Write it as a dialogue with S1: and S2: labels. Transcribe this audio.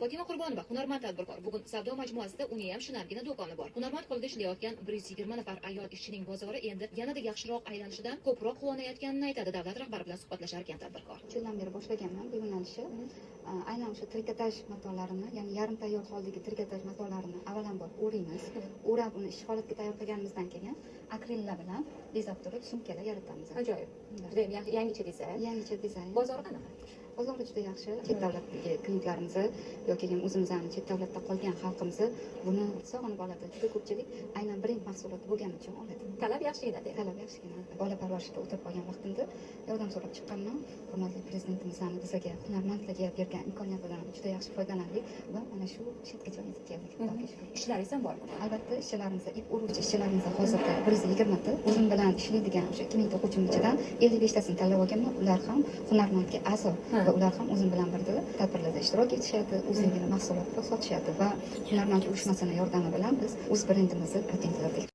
S1: Fotima Qurbonova hunarmand tadbirkor. Bugun savdo majmuasida uni ham shinamgina do'koni bor. Hunarmand qo'lida ishlayotgan 120 nafar ayol ishchining bozori endi yanada yaxshiroq aylanishidan ko'proq quvonayotganini aytadi davlat rahbari bilan suhbatlashar ekan tadbirkor.
S2: 3 yildan beri boshlaganman bu yo'nalishni. Aynan o'sha trikotaj matolarini, ya'ni yarim tayyor holdagi trikotaj matolarini avvalambor o'raymiz. O'rab, uni ish holatga tayyor qilganimizdan keyin akrillar bilan bezab turib sumkalar yaratamiz.
S1: Ajoyib.
S2: Да.
S1: Judayam yangicha dizayn.
S2: Yangicha dizayn.
S1: Bozori qanaqa?
S2: Bozori juda yaxshi. Chet davlatdagi klientlarimizni yoki o'zimizni chet davlatda qolgan xalqimizni buni sog'inib oladi. Juda ko'pchilik aynan brend mahsuloti bo'lgani uchun oladi.
S1: Talab yaxshigina deydi.
S2: Talab yaxshigina. Bola parvarishida o'tirib qolgan vaqtimda yordam so'rab chiqqanman. Hurmatli prezidentimizni bizga, hunarmandlarga bergan imkoniyatidan juda yaxshi foydalandik va mana shu chetgacha yetib keldik. Xudoga shukur.
S1: Ishlaringiz ham bormi?
S2: Albatta, ishchilarimiz, ip o'ruvchi ishchilarimiz hozirda 120 ta. O'zim bilan ishlaydigan o'sha 2000 ta o'quvchim ichidan 55 tasini tanlab olganman. Ular ham hunarmandga a'zo va ular ham o'zim bilan birga tadbirlarda ishtirok etishadi, o'zligini mahsulotni sotishadi va hunarmand uyushmasini yordami bilan biz o'z brendimizni patentladik.